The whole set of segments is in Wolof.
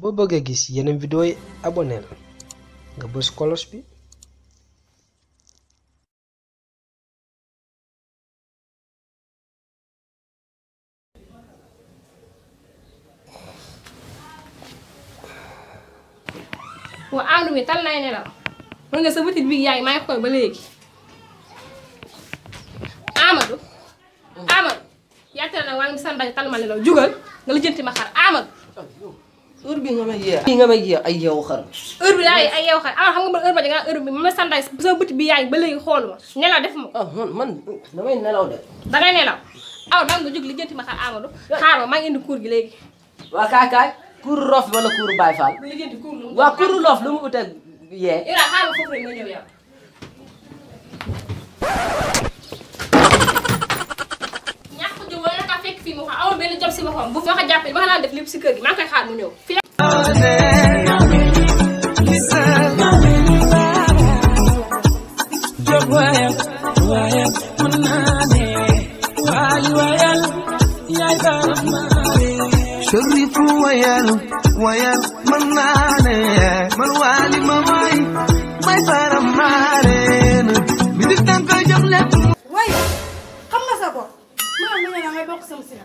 boo bëggee gis yeneen vidéo yi abonné nga bës cloche bi. waa Amadou mi tal nay nelaw mën nga sa bëtit bi yaa ngi may xool ba léegi Amadou yaakaar naa waa ngi sa ndaje tal ma nelaw jugal nga lijjanti ma xar Amadou. heure bi nga may yee. bii nga may yee ay yeewu xar. heure bi daal ay yeewu xar Amadou xam nga man heure ba nga heure bi ma sa ndaje sa bëtit bi yaa ngi ba léegi xooluma nelaw def ma. man damay nelaw de. dangay nelaw aw danga nga jóg lijjanti ma xar Amadou xaaral maa ngi indi kuur gi léegi. waa kaay kuuru rof wala kuuru Baye Fall. lu lijjanti kuur lu mu. waa kuuru rof lu mu utee yee. yow daal xaaral foofu rek nga ñëw yow. ñàkk a jóg wala naka fekk fii mu xam amul benn job si boppam bu ma ko jàppee ba xam naa def lépp si kër gi maa ngi koy xaar mu ñëw. شرفوا ويا منانه من والي مواي ما يفرم مالين بدك تنقى جملك waaye xam nga sa bopp ma ne ngay bokk sama sina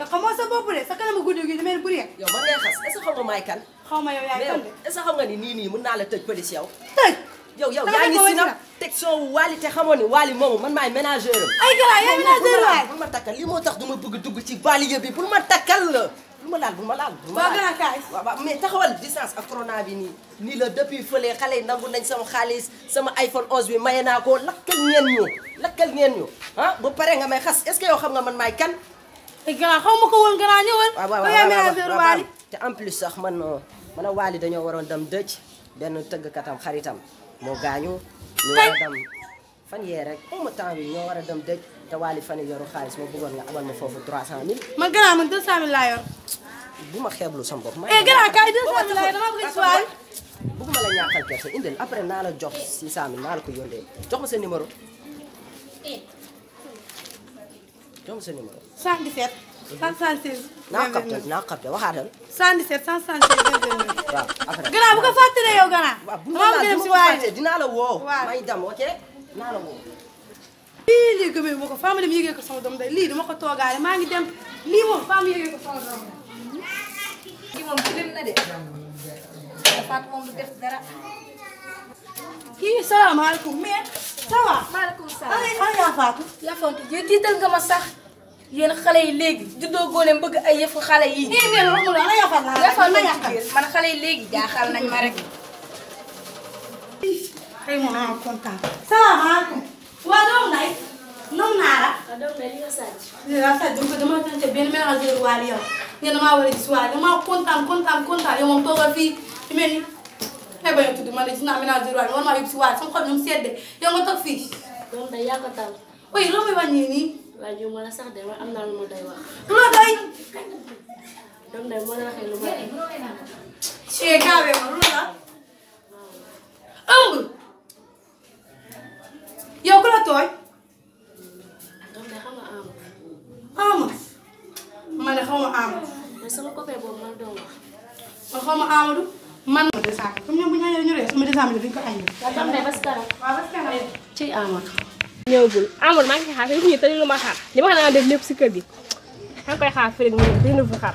da xamoo sa bopp de sa kanam guddi gi demee bu rek yow man ngay xas est-ce que xam nga maay kan. xaw ma yow yaay kan de est-ce que xam nga ni nii mën naa la tëj police yow. tëj yow yaa ngi si nag teg soo waali te xamoo ni waali moomu man maay ménageur am. ay gala yaay ménageur waay bul ma takkal lii moo tax du ma bëgg dugg ci banlieue bi bul ma takkal la. bul ma laal waa gala kaay waaw mais taxawal distance ak corona bi nii la depuis fële xale yi nangu nañ sama xaalis sama iPhone 11 bi maye naa ko lakkal ngeen ñu ah bu pare nga may xas est-ce que yow xam nga man maay kan. ay gala xaw ma ko woon gala ñëwal waaw yaay ménageur waali te en plus sax man a waali dañoo waroon dem dëj benn tëggkatam xaritam moo gaañu ñu war a dem fan yee rek ma temps bi ñoo war a dem dëj te waali fan yoru xaalis ma bëggoon nga abal ma foofu 300 000. man gala man 200 000 laa yor bu ma xeeblu sama bopp. gala kaay 200 000 laa yor dama bëgg si waali bëgguma la ñàkkal kersa indil après naa la jox 600 000 naa la ko yónnee jox ma sa numéro. jox ma sa numéro. 77 176 naa capté waxaatal. 77 176 waaw après. gala bu ko fàttali yow gala waaw bu dama bëgg dem si waali dinaa la woo. waaw may dem ok dinaa la woo. lii gëmee ma ko faa ma dem yëgee ko sama doom day lii dama ko toogaale maa ngi dem lii moom faa ma yëgee ko sama doom day. kii moom bu leen na de Fatou moom du def dara. kii salaamaaleykum mais ça va. maaleykum salaam. ana yaa Fatou. yaa fonte yéen tiital nga ma sax yéen xale yi léegi juddoo góone bëgg ay yëfu xale yi. mais waxuma la ana yaa Fatou laa defal la ma man xale yi léegi jaaxal nañ ma rek. xëy na maa kontaan. salaamaaleykum. waa doomu nday. nom naa la. waaw donc li nga sàcc. li nga sàcc dama tënk benn mélangeur waali yow. ngeen damaa war a gis waali damaa kontaan yow moom toogal fii ci mel ni. xëy ba yow tudd man de gis naa mélangeur waali war maa yóbbu si waali sama xol nu mu seddee yow nga toog fii. donc day yaa ko tal. oui loo may wàññi nii. waaye jiw ma la sax de am naa lu ma doy wax. lu la doy. donc day moo la waxee lu ma doy. gaawee ma lu la. ëmb. yow ku la tooy. donc day xam nga Ama. man de xaw ma Amadou. mais sama copain boobu man doon wax. man xaw ma Amadou. man. comme ñoom bu ñu añee ñu ree sama 200 000 dañu ko añee. donc day bas kanam. waaw parce que ci Amadou. ñëwagul Amadou maa ngi koy xaar te ñu te lu ma xaar li ma xam naa def lépp si kër gi maa ngi koy xaar fii rek mu ñëw dina fi xaar.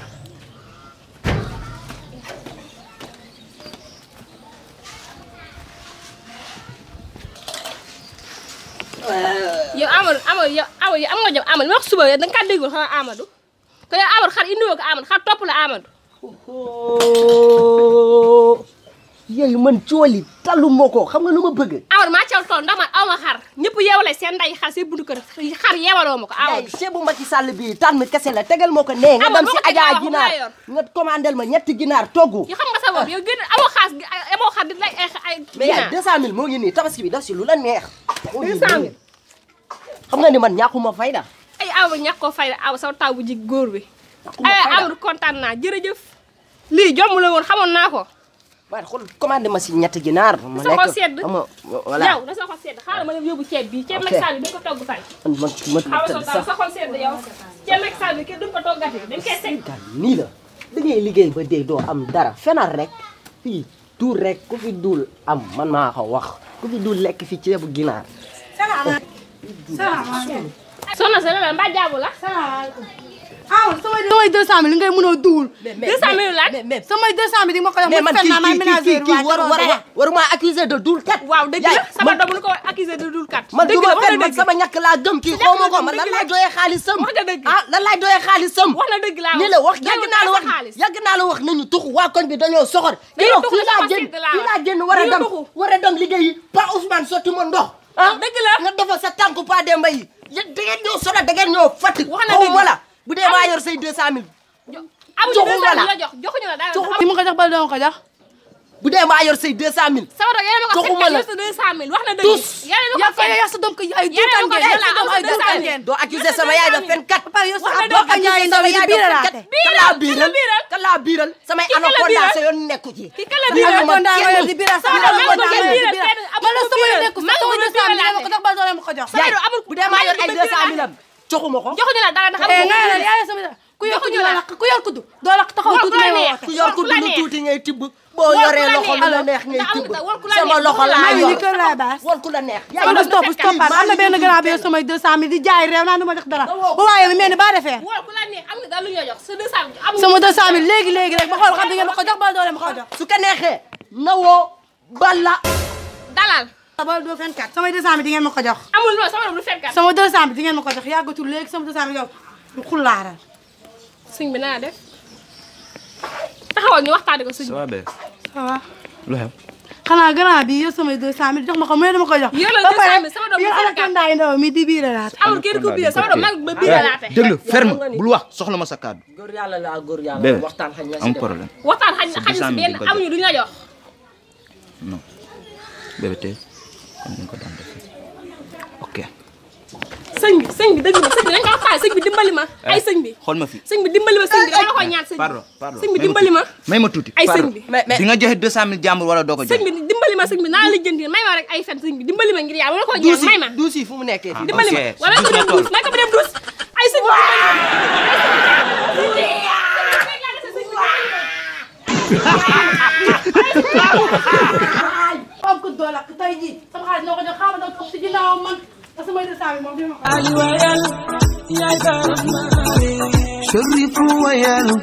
yow Amadou yow am nga jëm Amadou ma wax suba da nga kaa déggul xanaa Amadou te yow Amadou xar indiwoo ko Amadou xar topp la Amadou. yooyu man cooli talu moo ko xam nga lu ma bëgg. Amadou maa caw tool ndax man aw ma xar ñëpp yeewale seen nday xar seen buntu kër xar yeewaloo ma ko Amadou. ceebu Macky Sall bii tànn kese la tegal moo ko nee nga dem si Adja ginaar nga commandel ma ñetti ginaar togg. yow xam nga sa bopp yow gën amoo xaas amoo xar di lay ay mais yaay 200 000 moo ngi nii tabaski bi daf si lu la neex. 200 000 xam nga ni man ñàkkuma fayda. ay Amadou ñàkk koo fay aw sa taw bu ji góor bi. ay Amadou kontaan naa jërëjëf lii jomm la woon xamoon naa ko. waaye xool commandé ma si ñetti ginaar. ma nekk sa xol sedd voilà yow na sa xol sedd xaaral ma dem yóbbu ceeb bi ceeb Macky Sall bi dañ ko togg tay man xaaral sa xol sedd yow ceeb Macky Sall bi kenn duñ ko toggati dañ koy teg nii la da ngay liggéey ba dee doo am dara fenal rek fii duul rek ku fi duul am man maa ko wax ku fi duul lekk fi ceebu ginaar. salaamaaleykum. soxna si la mbaa jaabu la. salaamaaleykum. samay 200 000 li ngay mën a duul. 200 000 la. samay 200 000 di ma ko jox mais man kii waruma accuser de duul kat. waaw dëgg la sama doom bu ñu ko accusé de dul kat. man du ma fen man sama ñàkk laa gëm kii xaw ma ko man lan laay doyee xaalisam. wax nga dëgg lan laay doyee xaalisam. wax na dëgg laa nii la wax yàgg naa la wax nañu tuxu waa koñ bi dañoo soxor. fii laa génn war a dem liggéeyi Pa Ousmane sotti ma ndox. dëgg la nga defal sa tànku Pa Demba yi yéen da ngeen ñoo solo da ngeen ñoo fatt. wax na dëgg wala bu dee maa yor say 200 000. joxuma la joxuñu la dara. li ma ko jox ba doon ko jox. bu dee maa yor say 200 000. sama doom yéen a ma ko fekk 200 000 wax na dëgg. tous yéen a ma ko fekk yow sa doom ko ay duutaan ngeen doo accuser sama yaay da fen kat. doo accuser sama yaay da fen kat. kan laa biiral samay anaconda sa yoon nekku ci. ki kala biiral anaconda nga yor di biiral sama doom ko biiral man la sama nekku sa sama 200 000 ma ko jox ba doon ma ko jox. bu dee maa yor ay 200 000 am joxuma ko. joxuñu la dara ndax ku yor kuddu doo la taxaw tuuti ngay woote. ku yor kuddu lu tuuti ngay tibb boo yoree loxo lu la neex ngay tibb sama loxo laa yor ni kër laa baas wol ku la neex stop am na benn grand bi yor samay 200 000 di jaay réew naa du ma jox dara bu waaye bi mel ni ba defee wol ku la neex am nga dara lu ñu jox sa 200 am sama 200 000 léegi rek ma xool xam di ngeen ma ko jox ba doole ma ko jox su ko neexee nawoo balla dalal ba do fen kat samay 200 000 di ngeen ma ko jox amul non sama doom lu fekkat sama 200 000 di ngeen ma ko jox yàggatul léegi sama 200 000 yow lu xullaaral sëñ bi naa def taxawal ñu waxtaanee ko sëñ bi. ça va. lu xew. xanaa grand bi yow samay 200 000 jox ma ko mu ne dama ko jox. yow la 200 000 sama doom yow anaconda yi ndaw mi di biiralaate. amul kenn ku biir sama doom mag ba biiralaate. déglu ferme bul wax soxla ma sa kàddu. góor yàlla la góor yàlla bébé waxtaan xañ na si am problème. waxtaan xañ si benn amuñu duñu la jox. non bébé tey comme ni nga ko daan defee ok. sëñ bi dëgg la sëñ bi dañ ko waxtaan sëñ bi dimbali ma ay sëñ bi xool ma fi sëñ bi dimbali ma sëñ bi dama la koy ñaan sëñ bi pardon sëñ bi dimbali ma may ma tuuti ay sëñ bi di nga joxe 200 000 jàmbur wala doo ko joxe sëñ bi dimbali ma sëñ bi naa la lijjanti may ma rek ay fen sëñ bi dimbali ma ngir yàlla wala ko ñaan may ma duus yi fu mu nekkee fii dimbali ma wala ko dem duus may ko dem duus ay sëñ am ko doole ak tey jii sama xaalis noo ko jox xaaral ma si ginnaaw man samay 200 000 moom dina ko شرفوا ويانا